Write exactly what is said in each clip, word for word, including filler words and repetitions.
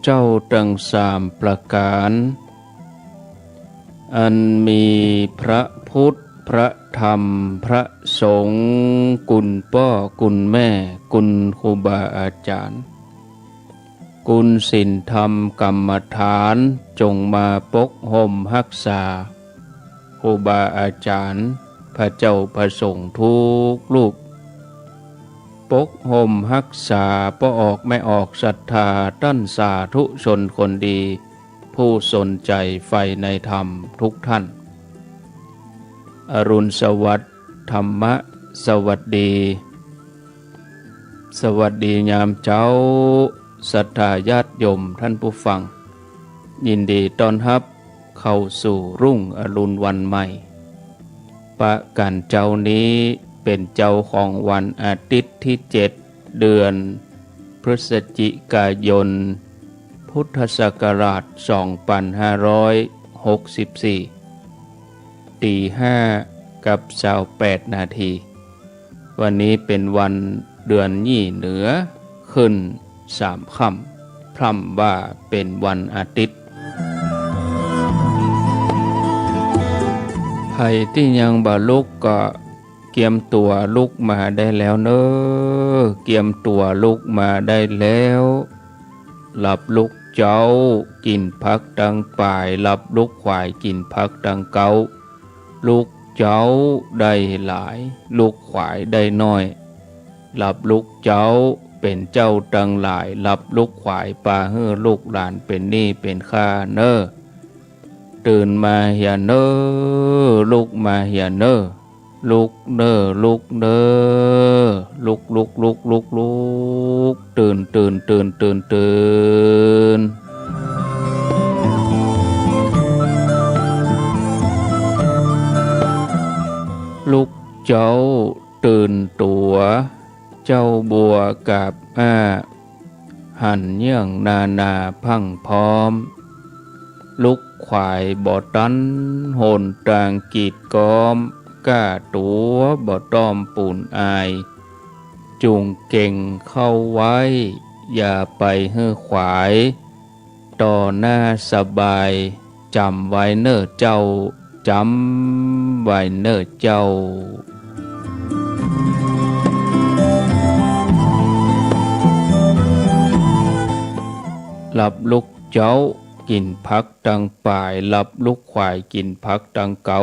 เจ้าตังสามประก๋าน อันมีพระพุทธ พระธรรม พระสงฆ์ กุณป้อ กุณแม่ กุณครูบาอาจ๋ารย์ กุณศีลธรรมกรรมฐาน จงมาปกฮ่มฮักษา ครูบาอาจ๋ารย์ พระเจ้าพระสงฆ์ทุกรูป ปกฮ่มฮักษาป้อออกแม่ออกศรัทธาต้านสาธุชนคนดี ผู้สนใจ๋ใฝ่ในธรรมทุกท่าน อรุณสวัสดิ์ ธรรมะสวัสดี สวัสดียามเจ๊า ศรัทธาญาติโยมท่านผู้ฟัง ยินดีต้อนฮับเข้าสู่รุ่งอรุณวันใหม่ ปะกั๋นเจ๊านี้เป๋นเจ๊าของวันอาทิตย์ตี้เจ็ด เดือนพฤศจิกายน พุทธศักราชสองปันห้าร้อยหกสิบสี่ ตีห้ากับซาวแปดนาที วันนี้เป๋นวันเดือนยี่เหนือ ขึ้นสามค่ำ พร่ำว่าเป๋นวันอาทิตย์ ใผตี้ยังบ่ลุกก็เกียมตั๋วลุกมาได้แล้วเน่อ เกียมตั๋วลุกมาได้แล้ว หลับลุกเจ๊า กิ๋นผักตังป๋าย หลับลุกขวาย กิ๋นผักตังเก๊า ลุกเจ๊าได้หลาย ลุกขวายได้น้อย หลับลุกเจ๊าเป๋นเจ้าตังหลาย หลับลุกขวายปาหื้อลูกหลานเป๋นหนี้เป๋นข้าเน่อ ตื่นมาเหียเน่อ ลุกมาเหียเน่อ ลุกเน่อ ลุกเน่อ ลุก ลุก ลุก ลุก ลุก ตื่น ตื่น ตื่น ตื่น ตื่น ลุกเจ๊า ตื่นตั๋ว เจ้าบัวกาบอ้า หันเยื่องนานาพรั่งพร้อม ลุกขวายบ่ตัน หนตางกีดก๊อม ก้าตั๋วบ่ต้องปูนอาย จุ่งเก่งเข้าไว้ อย่าไปหื้อขวาย ต่อหน้าสบาย จ๋ำไว้เน่อเจ้า จ๋ำไว้เน่อเจ้า หลับลุกเจ๊า กิ๋นผักตังป๋าย หลับลุกขวาย กิ๋นผักตังเก๊า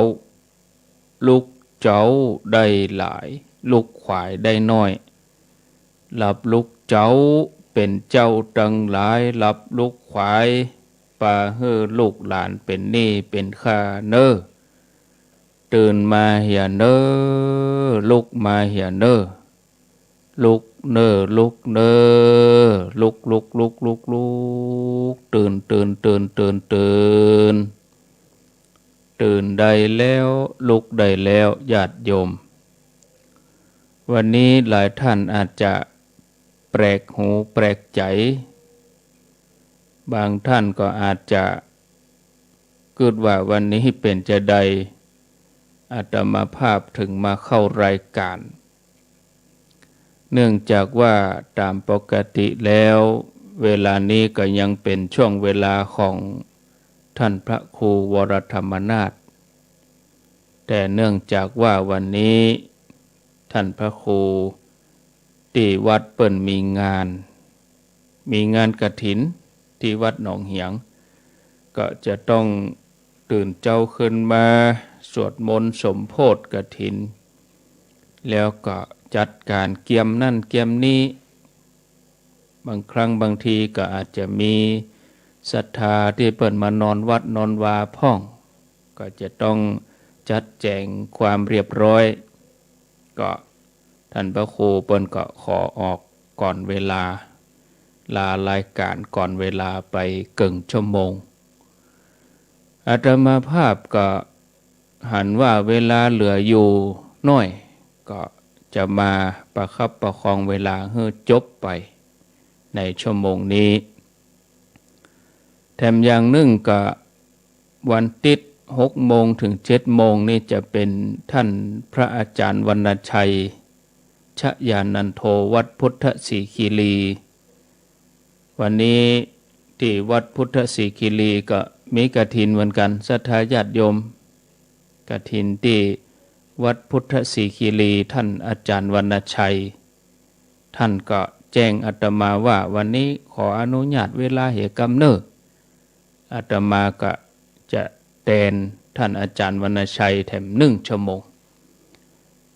ลุกเจ๊าได้หลาย ลุกขวายได้น้อย หลับลุกเจ๊าเป๋นเจ้าตังหลาย หลับลุกขวายปาหื้อลูกหลานเป๋นหนี้เป๋นข้าเน่อ ตื่นมาเหียเน่อ ลุกมาเหียเน่อ ลุกเน่อ ลุกเน่อ ลุก ลุก ลุก ลุก ลุก ตื่น ตื่น ตื่น ตื่น ตื่น ตื่นได้แล้ว ลุกได้แล้ว ญาติโยม วันนี้หลายท่านอาจจะแปลกหูแปลกใจ๋ บางท่านก็อาจจะกึ๊ดว่าวันนี้เป๋นจาใด อาตมาภาพถึงมาเข้ารายการ เนื่องจากว่าต๋ามปกติแล้ว เวลานี้ก็ยังเป๋นช่วงเวลาของท่านพระครูวรธรรมนาถ แต่เนื่องจากว่าวันนี้ท่านพระครูตี้วัดเปิ้นมีงาน มีงานกฐินตี้วัดหนองเหียง ก็จะต้องตื่นเจ๊าขึ้นมาสวดมนต์สมโภชกฐิน แล้วก็จัดก๋านเกียมนั่นเกียมนี้ บางครั้งบางทีก็อาจจะมีศรัทธาตี้เปิ้นมานอนวัดนอนวาพ่อง ก็จะต้องจัดแจ๋งความเรียบร้อย ก็ท่านพระครูเปิ้นก็ขอออกก่อนเวลา ลารายการก่อนเวลาไปเกิ่งชั่วโมง อาตมาภาพก็หันว่าเวลาเหลืออยู่น้อย ก็จะมาประคับประคองเวลาหื้อจบไปในชั่วโมงนี้ แถมอย่างนึ่งก็วันติ๊ดหกโมงถึงเจ็ดโมงนี่จะเป๋นท่านพระอาจารย์วรรณชัย ชยานันโท วัดพุทธสีคีรี วันนี้ ตี้วัดพุทธสีคีรีก็มีกฐินเหมือนกั๋น ศรัทธาญาติโยม กฐินตี้วัดพุทธสีคีรี ต้านอาจ๋ารย์วรรณชัย ต้านก็แจ้งอาตมาว่า วันนี้ขออนุญาตเวลาเหียกำเน่อ อาตมาก็จะแตนต้านอาจ๋ารย์วรรณชัยแถมนึ่งชั่วโมง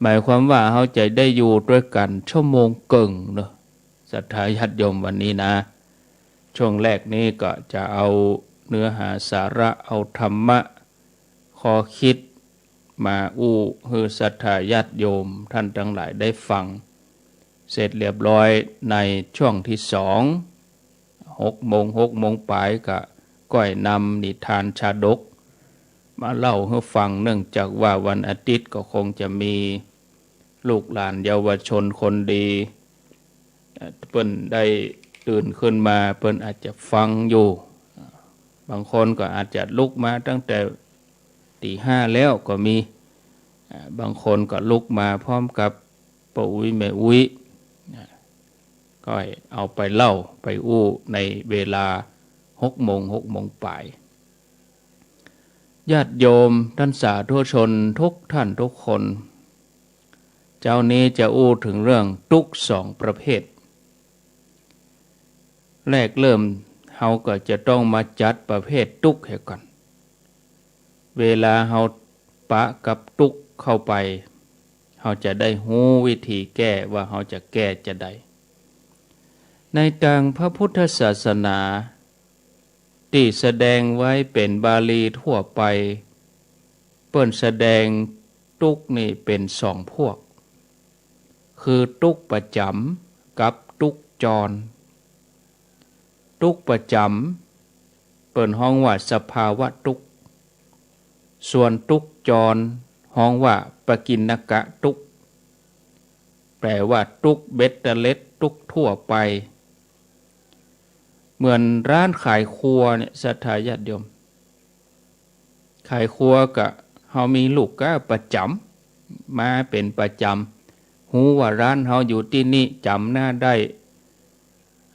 หมายความว่าเฮาจะได้อยู่ตวยกั๋นชั่วโมงเกิ่งเนาะ ศรัทธาญาติโยม วันนี้นะ ช่วงแรกนี้ก็จะเอาเนื้อหาสาระ เอาธรรมะ ข้อคิดมาอู้หื้อศรัทธาญาติโยมต้านตังหลายได้ฟัง เสร็จเรียบร้อยในช่วงตี้สอง หกโมง หกโมงป๋ายก็ก้อยนำนิทานชาดกมาเล่าหื้อฟัง เนื่องจากว่าวันอาทิตย์ก็คงจะมีลูกหลานเยาวชนคนดี เอ่อ เปิ้นได้ตื่นขึ้นมา เปิ้นอาจจะฟังอยู่ บางคนก็อาจจะลุกมาตั้งแต่ตีห้าแล้วก็มี อ่า บางคนก็ลุกมาพร้อมกับป้าอุ๊ยแม่อุ๊ย อ่า ก็เอาไปเล่าไปอู้ในเวลาหกโมง หกโมงป๋าย ญาติโยมต้านสาธุชนทุกท่านทุกคน เจ๊านี้จะอู้เถิงเรื่องตุ๊กข์สองประเภท แรกเริ่มเฮาก็จะต้องมาจัดประเภทตุ๊กข์เหียก่อน เวลาเฮาปะกับตุ๊กข์เข้าไป เฮาจะได้ฮู้วิธีแก้ว่าเฮาจะแก้จาใด ในตางพระพุทธศาสนาตี้แสดงไว้เป๋นบาลีทั่วไป เปิ้นแสดงตุ๊กข์นี่เป๋นสองพวก คือตุ๊กข์ประจ๋ำกับตุ๊กข์จร ตุ๊กข์ประจ๋ำเปิ้นฮ้องว่าสภาวะตุ๊กข์ ส่วนตุ๊กข์จรฮ้องว่าปกิณณกะตุ๊กข์ แปลว่าตุ๊กข์เบ็ดเตอร์เล็ด ตุ๊กข์ทั่วไป เหมือนร้านขายครัวเนี่ย ศรัทธาญาติโยม ขายครัวก็เฮามีลูกค้าประจ๋ำ มาเป๋นประจ๋ำ ฮู้ว่าร้านเฮาอยู่ตี้นี่ จ๋ำหน้าได้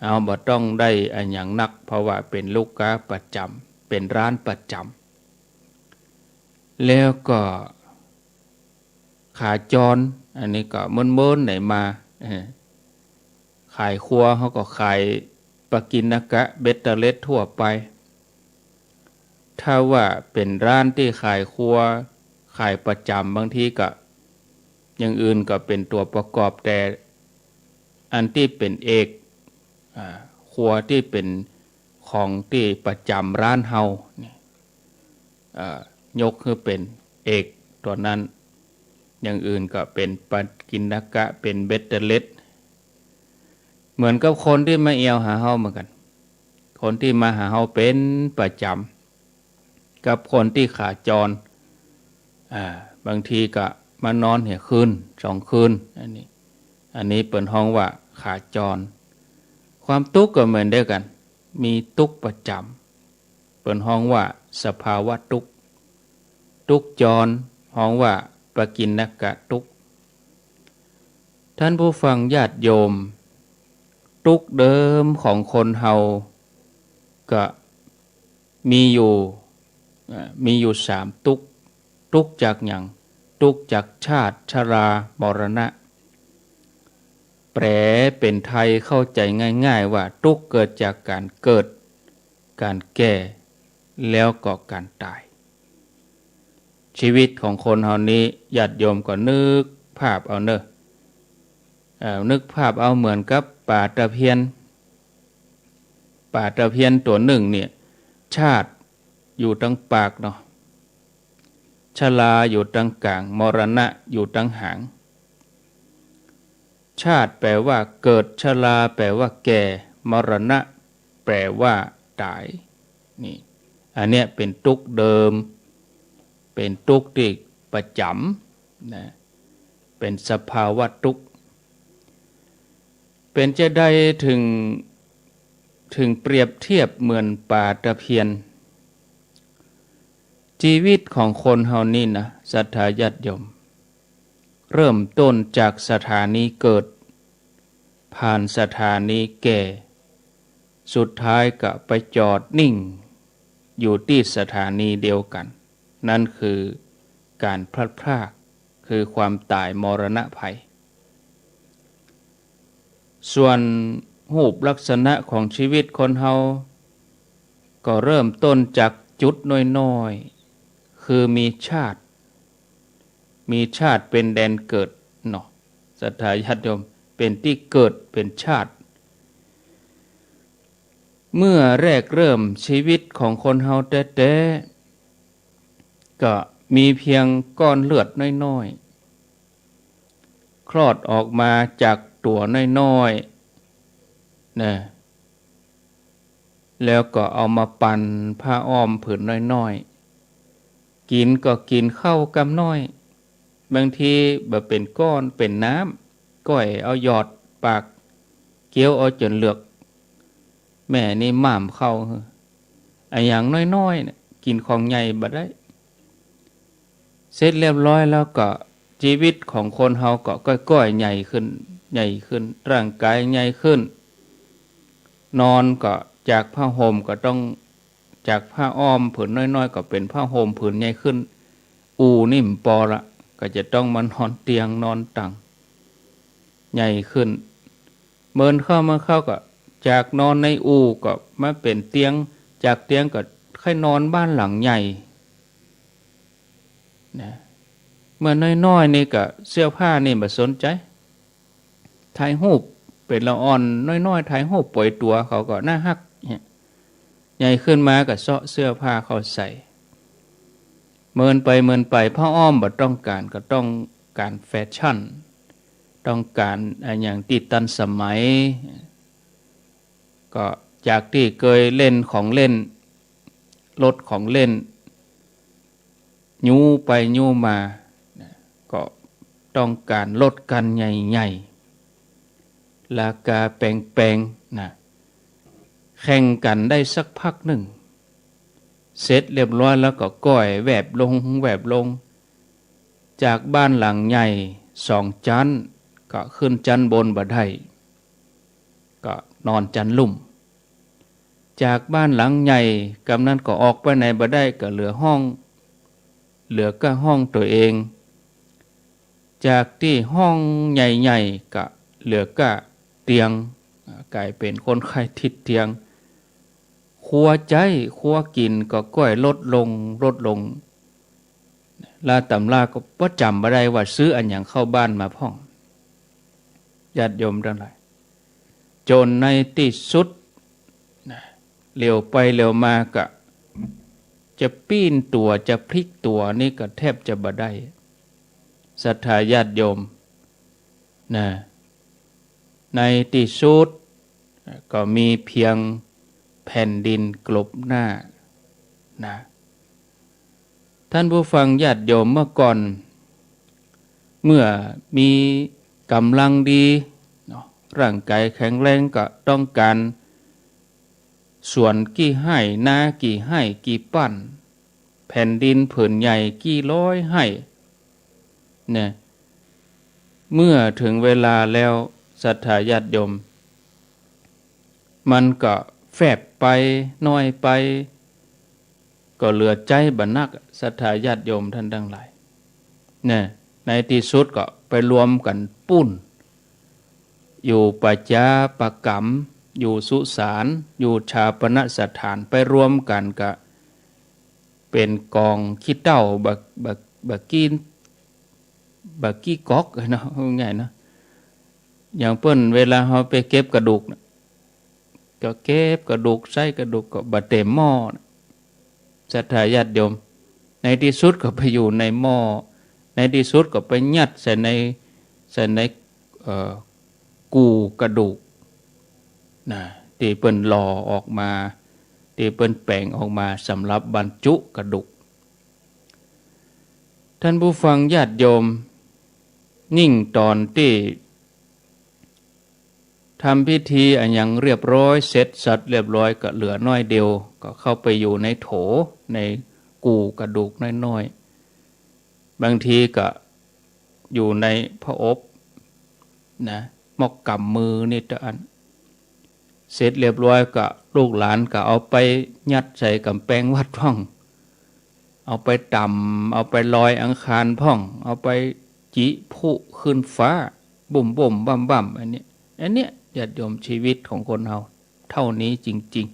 เฮาบ่ต้องได้อะหยังนัก เพราะว่าเป๋นลูกค้าประจ๋ำ เป๋นร้านประจ๋ำ แล้วก็ ขาจร อันนี้ก็เมินๆ ไหนมา เออ ขายครัวเฮาก็ขายปกิณณกะเบ็ดเตอร์เล็ดทั่วไป ถ้าว่าเป๋นร้านตี้ขายครัว ขายประจ๋ำ บางทีก็อย่างอื่นก็เป๋นตั๋วประกอบ แต่อันตี้เป๋นเอก อ่า ครัวตี้เป๋นของตี้ประจ๋ำร้านเฮานี่ เอ่อ ยกหื้อเป๋นเอกตั๋วนั้น อย่างอื่นก็เป๋นปกิณณกะ เป๋นเบ็ดเตอร์เล็ด เหมือนกับคนตี้มาแอ่วหาเฮาเหมือนกั๋น คนตี้มาหาเฮาเป๋นประจ๋ำ กับคนตี้ขาจร อ่า บางทีก็มานอนเหียคืนสองคืน อันนี้ อันนี้เปิ้นฮ้องว่าขาจร ความตุ๊กข์ก็เหมือนเดียวกั๋น มีตุ๊กข์ประจ๋ำ เปิ้นฮ้องว่าสภาวะตุ๊กข์ ตุ๊กข์จรฮ้องว่าปกิณณกะตุ๊กข์ ท่านผู้ฟังญาติโยม ตุ๊กข์เดิมของคนเฮาก็มีอยู่ อ่า มีอยู่สามตุ๊กข์ ตุ๊กข์จากหยัง ตุ๊กข์จากชาติ ชรา มรณะ แปลเป๋นไทยเข้าใจ๋ง่ายๆ ว่าตุ๊กข์เกิดจากก๋านเกิด ก๋านแก่ แล้วก็ก๋านต๋าย ชีวิตของคนเฮานี้ ญาติโยมก็นึกภาพเอาเน่อ เอ่อ นึกภาพเอาเหมือนกับป๋าตะเพียน ป๋าตะเพียนตั๋วนึ่งเนี่ย ชาติอยู่ตังปากเนาะ ชราอยู่ตังก๋าง มรณะอยู่ตังหาง ชาติแปลว่าเกิด ชราแปลว่าแก่ มรณะแปลว่าต๋าย นี่ อันเนี้ยเป๋นตุ๊กข์เดิม เป๋นตุ๊กข์ตี้ประจ๋ำนะ เป๋นสภาวะตุ๊กข์ เป๋นจาใดเถิง เถิงเปรียบเทียบเหมือนป๋าตะเพียน ชีวิตของคนเฮานี้นะ ศรัทธาญาติโยม เริ่มต้นจากสถานีเกิด ผ่านสถานีแก่ สุดท้ายก็ไปจอดนิ่งอยู่ตี้สถานีเดียวกั๋น นั้นคือก๋านพลัดพราก คือความต๋ายมรณะภัย ส่วนฮูปลักษณะของชีวิตคนเฮา ก็เริ่มต้นจากจุดน้อยๆ คือมีชาติ มีชาติเป๋นแดนเกิดเนาะ ศรัทธาญาติโยม เป๋นตี้เกิด เป๋นชาติ เมื่อแรกเริ่มชีวิตของคนเฮาแต๊ๆ ก็มีเพียงก้อนเลือดน้อยๆ คลอดออกมาจากตั๋วน้อยๆ นะ แล้วก็เอามาปันผ้าอ้อมผืนน้อยๆ กิ๋นก็กิ๋นข้าวกำน้อย บางทีบ่เป๋นก้อนเป๋นน้ำ ก้อยเอาหยอดปาก เคี้ยวเอาจ๋นเหลือก แม่นี่ม่ามเข้า อะหยังน้อยๆ เนี่ย กิ๋นของใหญ่บ่ได้ เสร็จเรียบร้อยแล้วก็ ชีวิตของคนเฮาก็ก้อยๆ ใหญ่ขึ้น ใหญ่ขึ้น ร่างกายใหญ่ขึ้น นอนก็จากผ้าห่มก็ต้อง จากผ้าอ้อมผืนน้อยๆ ก็เป๋นผ้าห่มผืนใหญ่ขึ้น อู่นี่บ่ปอละ ก็จะต้องมานอนเตียงนอนตั๋ง ใหญ่ขึ้น เมินเข้ามาเข้าก็ จากนอนในอู่ก็มาเป๋นเตียง จากเตียงก็ใค่นอนบ้านหลังใหญ่ นะ เมื่อน้อยๆ นี่ก็เสื้อผ้านี่บ่สนใจ๋ ถ่ายฮูป เป๋นละอ่อนน้อยๆ ถ่ายฮูปป่อยตั๋วเขาก็น่าฮักเนี่ย ใหญ่ขึ้นมาก็เซาะเสื้อผ้าเข้าใส่ เมินไปเมินไป ผ้าอ้อมบ่ต้องก๋าน ก็ต้องก๋านแฟชั่น ต้องก๋านอะหยังตี้ตันสมัย ก็จากตี้เกยเล่นของเล่น รถของเล่น ยู้ไปยู้มา นะ ก็ต้องก๋านรถคันใหญ่ๆ ราคาแปงๆ นะ แข่งกั๋นได้สักพักนึ่ง เสร็จเรียบร้อยแล้วก็ก้อยแวบลง แวบลง จากบ้านหลังใหญ่สองจั๊น ก็ขึ้นจั๊นบนบ่ได้ ก็นอนจั๊นลุ่ม จากบ้านหลังใหญ่ กำนั้นก็ออกไปไหนบ่ได้ ก็เหลือห้อง เหลือก้าห้องตั๋วเอง จากตี้ห้องใหญ่ๆ ก็เหลือก้าเตียง อ่า ก๋ายเป๋นคนไข้ติดเตียง ครัวใจ๊ ครัวกิ๋นก็ก้อยลดลง ลดลง ลาต๋ำราก็บ่จ๋ำบ่ได้ว่าซื้ออะหยังเข้าบ้านมาพ่อง ญาติโยมตังหลาย จ๋นในตี้สุด นะ เหลียวไปเหลียวมาก็ จะปี้นตั๋ว จะพลิกตั๋วนี่ก็แทบจะบ่ได้ ศรัทธาญาติโยม นะ ในตี้สุด ก็มีเพียงแผ่นดินกลบหน้า นะ ท่านผู้ฟังญาติโยม เมื่อก่อน เมื่อมีก๋ำลังดีเนาะ ร่างกายแข็งแรง ก็ต้องก๋านสวนกี่ไฮ่ นากี่ไฮ่ กี่ปั้น แผ่นดินผืนใหญ่กี่ร้อยไฮ่ เนี่ย เมื่อเถิงเวลาแล้ว ศรัทธาญาติโยม มันก็แฟบไป น้อยไป ก็เหลือใจ๊บ่นัก ศรัทธาญาติโยมท่านตังหลาย เนี่ย ในตี้สุดก็ไปรวมกั๋นปู๊น อยู่ประชาประกรรม อยู่สุสาน อยู่ฌาปนสถาน ไปรวมกั๋นก็เป๋นก๋องขี้เต้า บ่ บ่ บ่ากี้ บ่ากี้ก๊อกเนาะ ง่ายเนาะ อย่างเปิ้นเวลาเฮาไปเก็บกระดูกน่ะ ก็เก็บกระดูก ใส้กระดูกก็บ่เต็มหม้อน่ะ ศรัทธาญาติโยม ในตี้สุดก็ไปอยู่ในหม้อ ในตี้สุดก็ไปยัดใส่ใน ใส่ใน เอ่อ กู่กระดูก นะ ตี้เปิ้นหล่อออกมา ตี้เปิ้นแป๋งออกมาสำหรับบรรจุกระดูก ท่านผู้ฟังญาติโยม ยิ่งต๋อนตี้ ทำพิธีอะหยังเรียบร้อย เสร็จสับเรียบร้อย ก็เหลือน้อยเดียว ก็เข้าไปอยู่ในโถ ในกู่กระดูกน้อยๆ บางทีก็อยู่ในผอบนะ มอกก๋ำมือนี่เต้าอั้น เสร็จเรียบร้อยก็ลูกหลานก็เอาไปยัดใส่ก๋ำแปงวัดพ่อง เอาไปต๋ำ เอาไปลอยอังคารพ่อง เอาไปจิผุขึ้นฟ้า บุ่มๆ บ่ำๆ อันเนี้ย อันเนี้ย ญาติโยม ชีวิตของคนเฮาเต้านี้จริง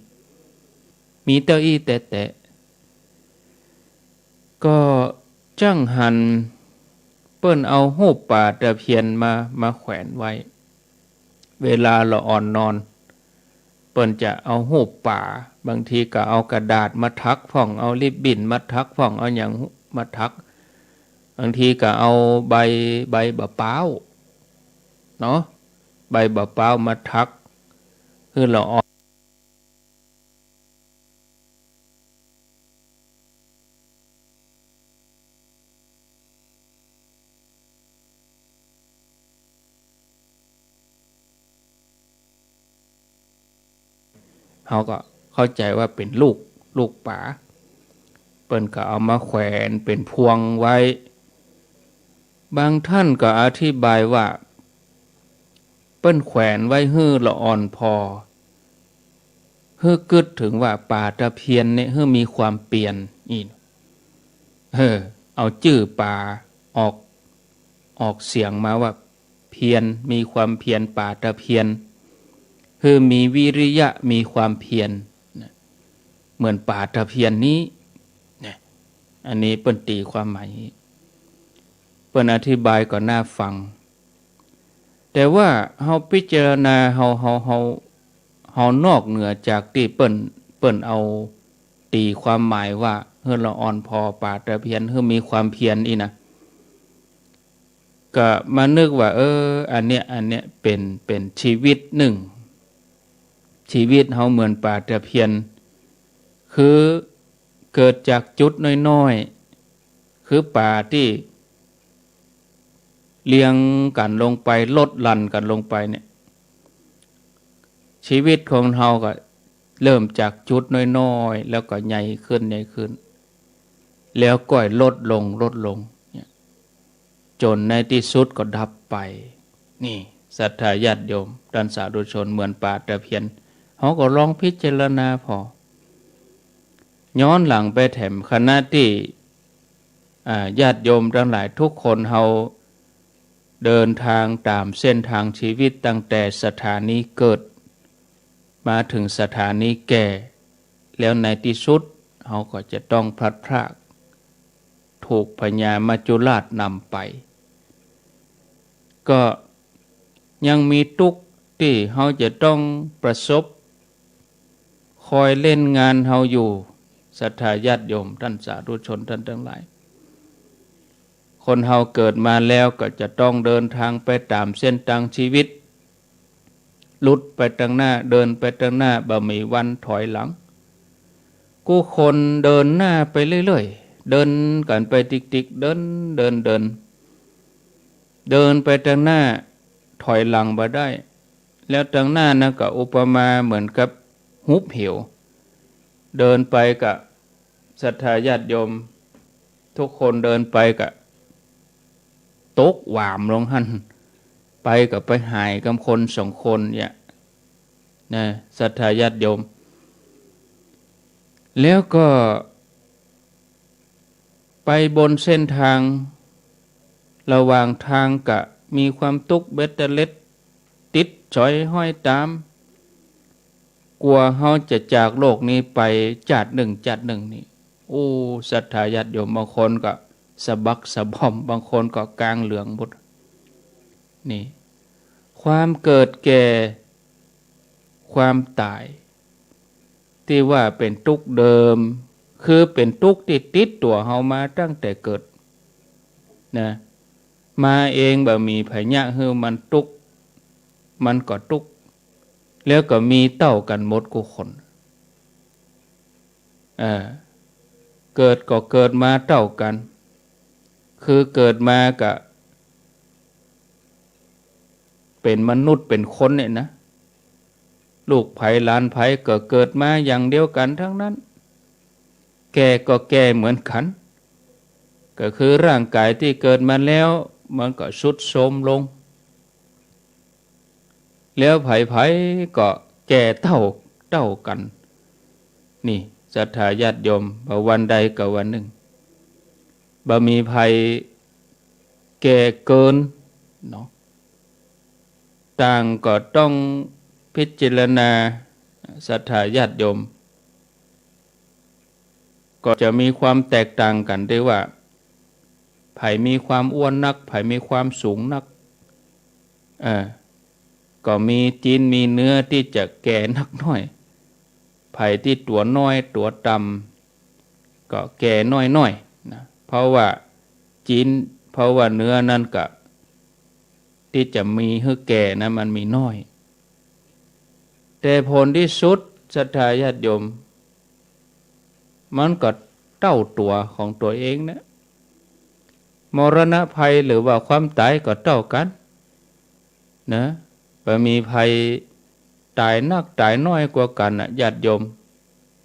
ๆ มีเต้าอี้แต๊ๆ ก็จั้งหันเปิ้นเอาฮูปป๋าตะเพียนมา มาแขวนไว้ เวลาละอ่อนนอน เปิ้นจะเอาฮูปป๋า บางทีก็เอากระดาษมาถักพ่อง เอาริบบิ้นมาถักพ่อง เอาหยังมาถัก บางทีก็เอาใบ ใบบ่าป๊าวเนาะ ใบบ่าป๊าวมาถัก หื้อละอ่อน เฮาก็เข้าใจ๋ว่าเป๋นฮูป ฮูปป๋า เปิ้นก็เอามาแขวนเป๋นพวงไว้ บางท่านก็อธิบายว่า เปิ้นแขวนไว้หื้อละอ่อนผ่อ หื้อกึ๊ดเถิงว่าป๋าตะเพียนเนี่ยหื้อมีความเปียรอี้ เออ เอาจื้อป๋าออก ออกเสียงมาว่าเพียร มีความเพียร ป๋าตะเพียน หื้อมีวิริยะ มีความเพียรนะ เหมือนป๋าตะเพียนนี้นะ อันนี้เปิ้นตี๋ความหมาย เปิ้นอธิบายก็น่าฟัง แต่ว่าเฮาพิจารณา เฮา เฮา เฮา เฮานอกเหนือจากตี้เปิ้น เปิ้นเอาตี๋ความหมายว่า หื้อละอ่อนผ่อป๋าตะเพียน หื้อมีความเพียรอี้นะ ก็มานึกว่า เออ อันเนี้ย อันเนี้ยเป๋น เป๋นชีวิตนึ่ง ชีวิตเฮาเหมือนป๋าตะเพียน คือเกิดจากจุดน้อยๆ คือป๋าตี้เรียงกั๋นลงไป ลดหลั่นกั๋นลงไปเนี่ย ชีวิตของเฮาก็เริ่มจากจุดน้อยๆ แล้วก็ใหญ่ขึ้น ใหญ่ขึ้น แล้วก้อยลดลง ลดลงเนี่ย จ๋นในตี้สุดก็ดับไป นี่ ศรัทธาญาติโยม ต้านสาธุชน เหมือนป๋าตะเพียน เฮาก็ลองพิจารณาผ่อ ย้อนหลังไปแถมขณะตี้ อ่า ญาติโยมตังหลายทุกคนเฮาเดินตางต๋ามเส้นตางชีวิตตั้งแต่สถานีเกิด มาเถิงสถานีแก่ แล้วในตี้สุดเฮาก็จะต้องพลัดพราก ถูกพญามัจจุราชนำไป ก็ยังมีตุ๊กข์ตี้เฮาจะต้องประสบ คอยเล่นงานเฮาอยู่ ศรัทธาญาติโยม ต้านสาธุชน ต้านตังหลาย คนเฮาเกิดมาแล้วก็จะต้องเดินตางไปต๋ามเส้นตางชีวิต ลุดไปตังหน้า เดินไปตังหน้า บ่มีวันถอยหลัง กู้คนเดินหน้าไปเรื่อยๆ เดินกั๋นไปติ๊กๆ เดิน เดิน เดิน เดินไปตังหน้า ถอยหลังบ่ได้ แล้วตังหน้านั้นก็อุปมาเหมือนกับหุบเหว เดินไปก็ ศรัทธาญาติโยม ทุกคนเดินไปก็ตกหวามลงหั้น ไปก็ไปหายกำคนสองคนเนี่ยนะ ศรัทธาญาติโยม แล้วก็ ไปบนเส้นตาง ระหว่างตางก็มีความตุ๊กข์เบ็ดเตล็ด ติดสอยห้อยต๋าม กั๋วเฮาจะจากโลกนี้ไปจาตินึ่งจาตินึ่งนี่ โอ้ ศรัทธาญาติโยม บางคนก็สะบักสะบ่อม บางคนก็กางเหลืองหมด นี่ ความเกิดแก่ ความต๋าย ตี้ว่าเป๋นตุ๊กข์เดิม คือเป๋นตุ๊กข์ตี้ติดตั๋วเฮามาตั้งแต่เกิดนะ มาเอง บ่มีใผเยียะหื้อมันตุ๊กข์ มันก็ตุ๊กข์ แล้วก็มีเต้ากั๋นหมดกู้คน เออ เกิดก็เกิดมาเต้ากั๋น คือเกิดมาก็ เป๋นมนุษย์เป๋นคนเนี่ยนะ ลูกใผหลานใผก็เกิดมาอย่างเดียวกั๋นตังนั้น แก่ก็แก่เหมือนกั๋น ก็คือร่างก๋ายตี้เกิดมาแล้ว มันก็ทรุดโทรมลง แล้วใผๆ ก็ แก่เต้า เต้ากั๋น นี่ ศรัทธาญาติโยม บ่าวันใดก็วันนึ่ง บ่มีใผแก่เกินเนาะ ต่างก็ต้องพิจารณา ศรัทธาญาติโยม ก็จะมีความแตกต่างกั๋นได้ว่า ใผมีความอ้วนนัก ใผมีความสูงนัก เออ ก็มีจิ๊นมีเนื้อตี้จะแก่นักน้อย ใผตี้ตั๋วน้อยตั๋วต่ำ ก็แก่น้อยๆ นะ เพราะว่าจิ๊น เพราะว่าเนื้อนั้นก็ ตี้จะมีหื้อแก่นะ มันมีน้อย แต่ผลตี้สุด ศรัทธาญาติโยม มันก็เต้าตั๋วของตั๋วเองนะ มรณะภัยหรือว่าความต๋ายก็เต้ากั๋น นะ บ่มีใผต๋ายนักต๋ายน้อยกว่ากั๋นนะ ญาติโยม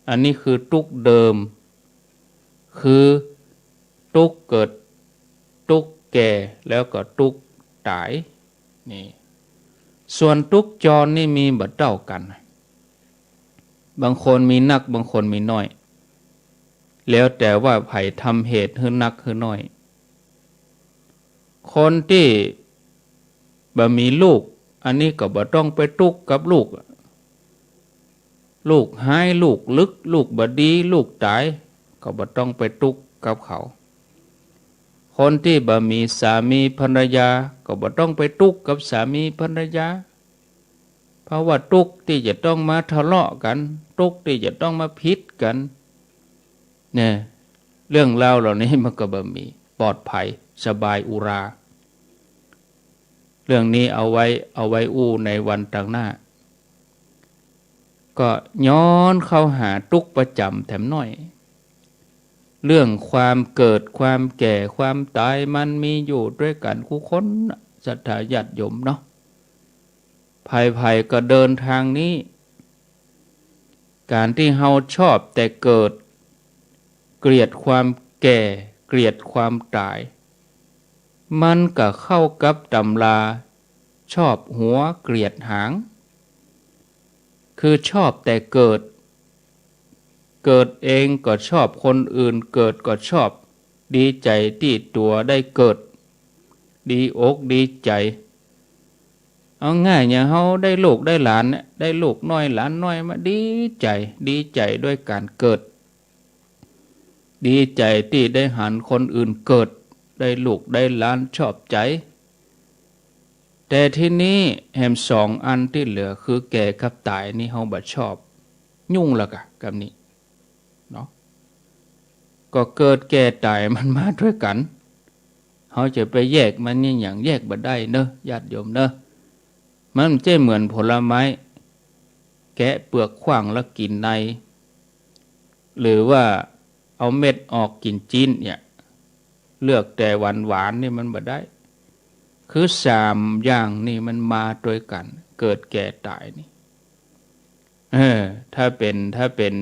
อันนี้คือตุ๊กข์เดิม คือตุ๊กข์เกิด ตุ๊กข์แก่ แล้วก็ตุ๊กข์ต๋าย นี่ ส่วนตุ๊กข์จรนี่มีบ่เต้ากั๋น บางคนมีนัก บางคนมีน้อย แล้วแต่ว่าใผทำเหตุหื้อนักหื้อน้อย คนตี้บ่มีลูก อันนี้ก็บ่ต้องไปตุ๊กข์กับลูก ลูกฮ้าย ลูกลึก ลูกบ่ดี ลูกต๋าย ก็บ่ต้องไปตุ๊กข์กับเขา คนตี้บ่มีสามีภรรยา ก็บ่ต้องไปตุ๊กข์กับสามีภรรยา เพราะว่าตุ๊กข์ตี้จะต้องมาทะเลาะกั๋น ตุ๊กข์ตี้จะต้องมาผิดกั๋น เนี่ย เรื่องราวเหล่านี้มันก็บ่มี ปลอดภัย สบายอุรา เรื่องนี้เอาไว้ เอาไว้อู้ในวันตางหน้า ก็ย้อนเข้าหาตุ๊กข์ประจ๋ำแถมหน้อย เรื่องความเกิด ความแก่ ความต๋าย มันมีอยู่ตวยกั๋นกู้คนนะ ศรัทธาญาติโยมเนาะ ใผๆ ก็เดินตางนี้ ก๋านตี้เฮาชอบแต่เกิด เกลียดความแก่ เกลียดความต๋าย มันก็เข้ากับต๋ำรา ชอบหัวเกลียดหาง คือชอบแต่เกิด เกิดเองก็ชอบ คนอื่นเกิดก็ชอบ ดีใจ๋ตี้ตั๋วได้เกิด ดีอกดีใจ๋ เอาง่ายอย่างเฮาได้ลูกได้หลานเนี่ย ได้ลูกน้อยหลานน้อยมาดีใจ๋ ดีใจ๋ตวยก๋านเกิด ดีใจ๋ตี้ได้หันคนอื่นเกิด ได้ลูกได้หลานชอบใจ๋ แต่ทีนี้แหมสองอันตี้เหลือคือแก่กับต๋ายนี่เฮาบ่ชอบ ยุ่งละก่ะกำนี้เนาะ ก็เกิดแก่ต๋ายมันมาตวยกั๋น เฮาจะไปแยกมันยัง แยกบ่ได้เนอะ ญาติโยมเนอะ มันบ่ใจ้เหมือนผลไม้ แกะเปลือกขว้างแล้วกิ๋นใน หรือว่าเอาเม็ดออกกิ๋นจิ๊นเนี่ย เลือกแต่หวานๆ นี่มันบ่ได้ คือสามอย่างนี่มันมาตวยกั๋น เกิดแก่ต๋ายนี่ เออ ถ้าเป๋น ถ้าเป๋น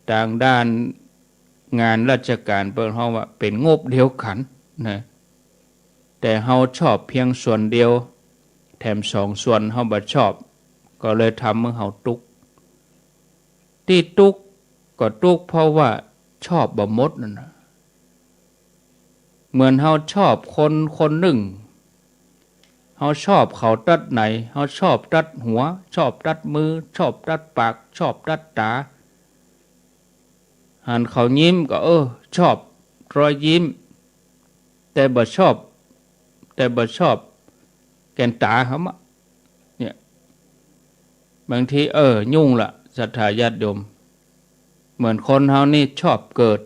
ตางด้านงานราชก๋านเปิ้นฮ้องว่าเป๋นงบเดียวกั๋นนะ แต่เฮาชอบเพียงส่วนเดียว แถมสองส่วนเฮาบ่ชอบ ก็เลยทำหื้อเฮาตุ๊กข์ ตี้ตุ๊กข์ก็ตุ๊กข์เพราะว่าชอบบ่หมดนั่นนะ เหมือนเฮาชอบคนคนนึ่ง เฮาชอบเขาตั๊ดไหน เฮาชอบตั๊ดหัว ชอบตั๊ดมือ ชอบตั๊ดปาก ชอบตั๊ดต๋า หันเขายิ้มก็ เออ ชอบรอยยิ้ม แต่บ่ชอบ แต่บ่ชอบแก่นต๋าเขามะ เนี่ย บางที เออ ยุ่งละ ศรัทธาญาติโยม เหมือนคนเฮานี่ชอบเกิด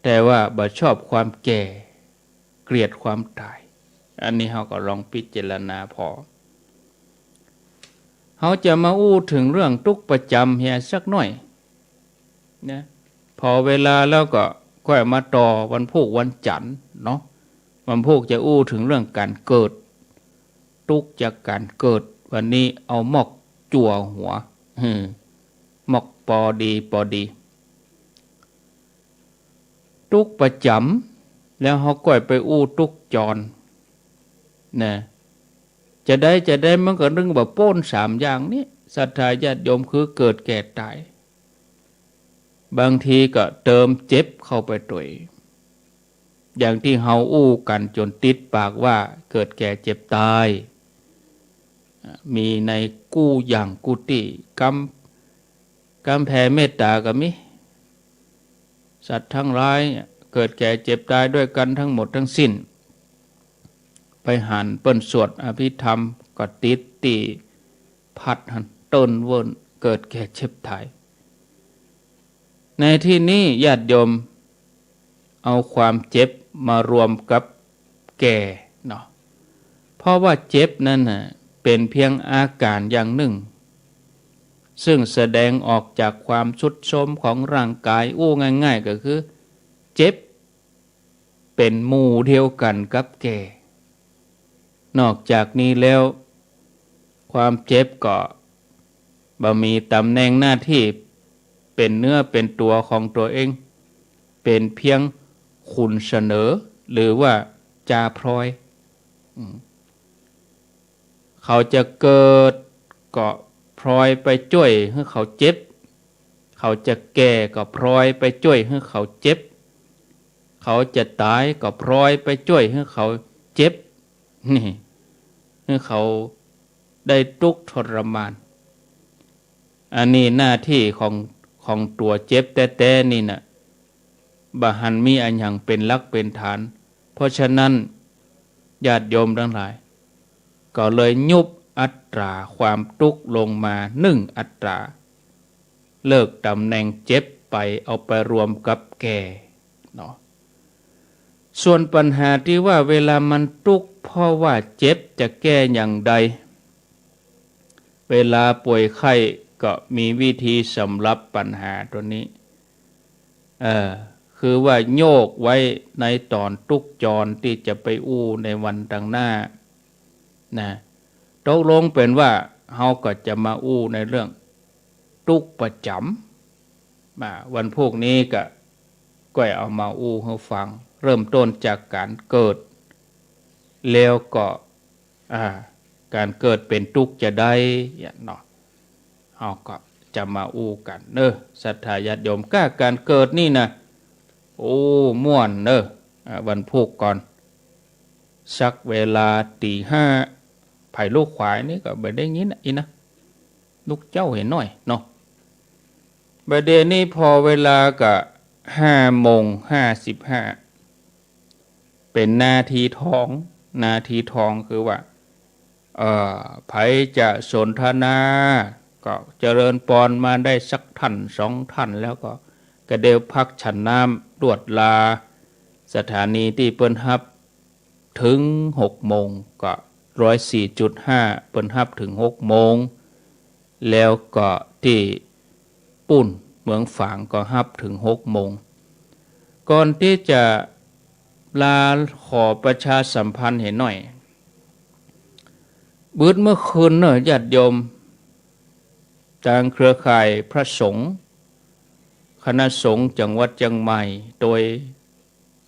แต่ว่าบ่ชอบความแก่ เกลียดความต๋าย อันนี้เฮาก็ลองพิจารณาผ่อ เฮาจะมาอู้เถิงเรื่องตุ๊กข์ประจ๋ำเหียสักหน้อยนะ ผ่อเวลาแล้วก็ค่อยมาต่อวันพูกวันจั๋นทร์เนาะ วันพูกจะอู้เถิงเรื่องก๋านเกิด ตุ๊กข์จากก๋านเกิด วันนี้เอามอกจั่วหัว หืม มอกปอดีปอดี ตุ๊กข์ประจ๋ำ แล้วเฮาก้อยไปอู้ตุ๊กข์จร นะ จะใดจะใดมันก็นึ่งบ่ป๊นสามอย่างนี้ ศรัทธาญาติโยม คือเกิดแก่ต๋าย บางทีก็เติมเจ็บเข้าไปตวย อย่างตี้เฮาอู้กั๋นจ๋นติดปากว่า เกิดแก่เจ็บต๋าย อ่ะ มีในกู้อย่างกู้ตี้ กำ กำแผ่เมตต๋าก็มี สัตว์ทั้งหลายเกิดแก่เจ็บต๋ายด้วยกั๋นทั้งหมดทั้งสิ้น ไปหันเปิ้นสวดอภิธรรมก็ติดตี้พัดหั้น เติ้นเวิ้น เกิดแก่เจ็บต๋าย ในตี้นี้ญาติโยมเอาความเจ็บมารวมกับแก่เนาะ เพราะว่าเจ็บนั้นน่ะ เป๋นเปียงอาก๋านอย่างนึ่ง ซึ่งแสดงออกจากความทรุดโทรมของร่างก๋าย อู้ง่ายๆ ก็คือ เจ็บเป๋นหมู่เดียวกั๋นกับแก่ นอกจากนี้แล้ว ความเจ็บก็บ่มีต๋ำแหน่งหน้าตี้เป๋นเนื้อเป๋นตั๋วของตั๋วเอง เป๋นเปียงขุนเสนอ หรือว่าจ่าพลอย อืม เขาจะเกิดก็พลอยไปจ้วยหื้อเขาเจ็บ เขาจะแก่ก็พลอยไปจ้วยหื้อเขาเจ็บ เขาจะต๋ายก็พลอยไปจ้วยหื้อเขาเจ็บ นี่ หื้อเขาได้ตุ๊กข์ทรมาน อันนี้หน้าตี้ของ ของตั๋วเจ็บแต๊ๆ นี่น่ะ บ่หันมีอะหยังเป๋นหลักเป๋นฐาน เพราะฉะนั้น ญาติโยมทั้งหลาย ก็เลยยุบอัตราความตุ๊กข์ลงมานึ่งอัตรา เลิกต๋ำแหน่งเจ็บไป เอาไปรวมกับแก่เนาะ ส่วนปัญหาตี้ว่าเวลามันตุ๊กข์เพราะว่าเจ็บจะแก้อย่างใด เวลาป่วยไข้ก็มีวิธีสำหรับปัญหาตั๋วนี้ เอ่อ คือว่าโยกไว้ในต๋อนตุ๊กข์จรตี้จะไปอู้ในวันตางหน้า นะ ตกลงเป๋นว่าเฮาก็จะมาอู้ในเรื่องตุ๊กข์ประจ๋ำ มาวันพูกนี้ก็ ก็เอามาอู้หื้อฟัง เริ่มต้นจากก๋านเกิด แล้วก็ อ่า ก๋านเกิดเป๋นตุ๊กข์จาใดเนาะ เฮาก็จะมาอู้กั๋นเนาะ ศรัทธาญาติโยม ก้าก๋านเกิดนี่นะ โอ้ ม่วนเนาะ อ่า วันพูกก่อน สักเวลาตี๋ห้า ใผลุกขวายนี่ก็บ่ได้ยินอะ อี้นะ ลุกเจ๊าเหียหน้อยเนาะ บ่าเดี่ยวนี้ผ่อเวลาก็ห้าโมงห้าสิบห้า เป๋นนาทีทอง นาทีทองคือว่า เอ่อ ใผจะสนทนา ก็เจริญปอนมาได้สักท่านสองท่าน แล้วก็กระเดี่ยวพักฉันน้ำ ลวดลา สถานีตี้เปิ้นฮับ เถิงหกโมง ก็ร้อยสี่จุดห้า เปิ้นฮับเถิงหกโมง แล้วก็ตี้ปู๊นเมืองฝางก็ฮับเถิงหกโมง ก่อนตี้จะลาขอประชาสัมพันธ์เหียหน้อย บึดเมื่อคืนเนาะญาติโยม ตางเครือข่ายพระสงฆ์ คณะสงฆ์จังหวัดเจียงใหม่ โดย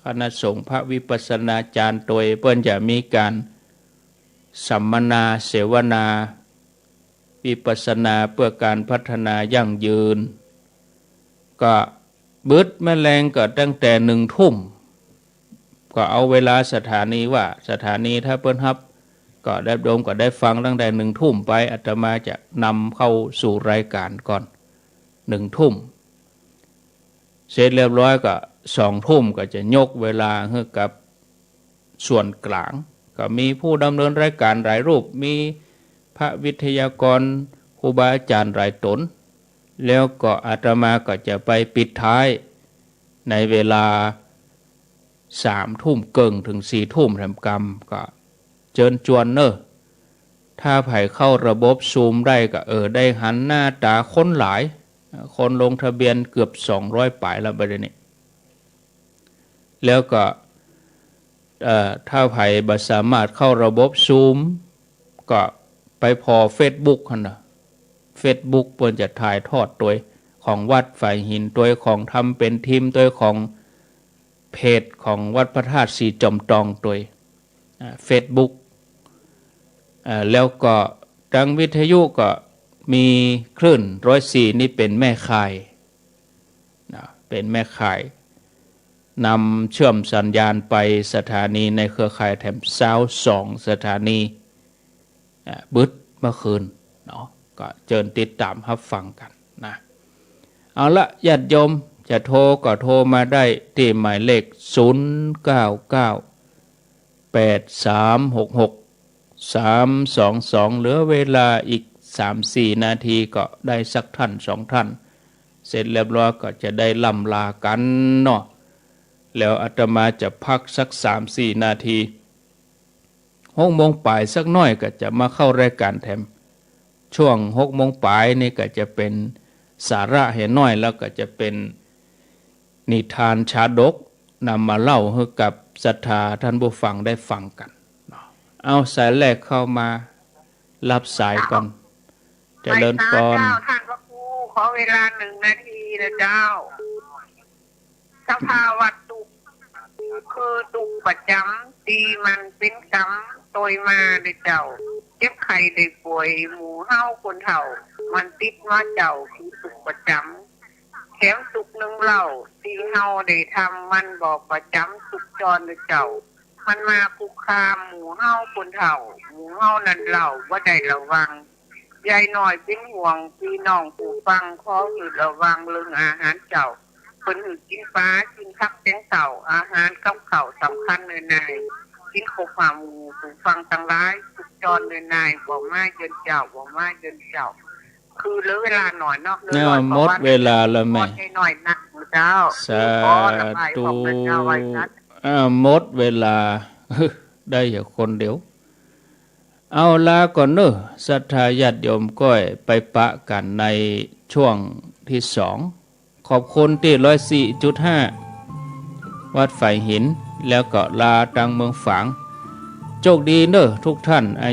คณะสงฆ์พระวิปัสสนาจารย์ โดยเปิ้นจะมีก๋านสัมมนาเสวนา วิปัสสนาเพื่อการพัฒนายั่งยืน ก็บึดแมลงก็ตั้งแต่หนึ่งทุ่ม ก็เอาเวลาสถานีว่า สถานีถ้าเปิ้นฮับ ก็ได้โยมก็ได้ฟังตั้งแต่หนึ่งทุ่มไป อาตมาจะนำเข้าสู่รายการก่อน หนึ่งทุ่ม เสร็จเรียบร้อยก็สองทุ่มก็จะยกเวลาหื้อกับส่วนกลาง ก็มีผู้ดำเนินรายการหลายรูป มีพระวิทยากร ครูบาอาจารย์หลายต๋น แล้วก็อาตมาก็จะไปปิดท้ายในเวลาสามทุ่มเกิ่งเถิงสี่ทุ่มแถมกำ ก็เจิญจวนเนาะ ถ้าใผเข้าระบบซูมได้ก็ เออ ได้หันหน้าต๋าคนหลาย คนลงทะเบียนเกือบสองร้อยป๋ายแล้วบัดนี้ แล้วก็ เอ่อ ถ้าใผบ่สามารถเข้าระบบซูม ก็ไปผ่อเฟซบุ๊กหั้นน่ะ เฟซบุ๊กเปิ้นจะถ่ายทอดโตยของวัดฝายหิน โตยของธรรมเป๋นธิม โตยของเพจของวัดพระธาตุสีจอมตองโตย อ่า เฟซบุ๊ก อ่า แล้วก็ตางวิทยุก็ มีคลื่นร้อยสี่นี่เป๋นแม่ข่ายนะ เป๋นแม่ข่าย นำเชื่อมสัญญาณไปสถานีในเครือข่ายแถมซาวสองสถานี อ่า บึดเมื่อคืนเนาะ ก็เจิญติดต๋ามฮับฟังกั๋นนะ เอาละ ญาติโยมจะโทรก็โทรมาได้ตี้หมายเลข ศูนย์เก้าเก้า แปดสามหกหก สามสองสอง เหลือเวลาอีกสามสี่นาทีก็ได้สักท่านสองท่าน เสร็จเรียบร้อยก็จะได้ล่ำลากั๋นเนาะ แล้วอาตมาจะพักสักสามสี่นาที หกโมงป๋ายสักหน้อยก็จะมาเข้ารายก๋านแถม ช่วงหกโมงป๋ายนี่ก็จะเป๋นสาระแหน้อย แล้วก็จะเป๋นนิทานชาดกนำมาเล่าหื้อกับศรัทธาท่านผู้ฟังได้ฟังกั๋นเนาะ เอาสายแรกเข้ามา รับสายก่อน เจริญพร เจ้า ท่านพระครู ขอเวลาหนึ่งนาทีนะเจ้า สภาวะตุ๊กข์ คือตุ๊กข์ประจ๋ำ ตี้มันเป๋นกรรมตวยมาเน่อเจ้า เจ็บไข้ได้ป่วย หมู่เฮาคนเฒ่า มันติดมาเจ้า คือตุ๊กข์ประจ๋ำ แถมตุ๊กข์นึ่งเล่า ตี้เฮาได้ทำ มันบ่ประจ๋ำตุ๊กข์จรเน่อเจ้า มันมาคุกคามหมู่เฮาคนเฒ่า หมู่เฮานั้นเล่าบ่ได้ระวัง ใหญ่น้อยเป๋นห่วง ปี้น้องผู้ฟัง ขอหื้อระวังเรื่องอาหารเจ๊า เปิ้นหื้อกิ๋นป๋า กิ๋นผักแตงเต้า อาหารกับข้าวสำคัญเน่อใน กิ๋นครบห้าหมู่ ผู้ฟังตังหลาย ตุ๊กข์จรเน่อใน บ่มาเยือนเจ้า บ่มาเยือนเจ้า คือเหลือเวลาหน่อยเนาะ เหลือ เออ หน่อย หมดเวลาแล้วแม่ หมดไปหน่อยนะเจ้า สาธุ ขอระบายออกนะเจ้า ไว้นะ อ่า หมดเวลา ได้อยู่คนเดียว เอาลาก่อนเนาะ ศรัทธาญาติโยมก้อย ไปปะกั๋นในช่วงตี้สอง ขอบคุณตี้ร้อยสี่จุดห้า วัดฝายหิน แล้วก็ลาตางเมืองฝาง โชคดีเนาะทุกท่าน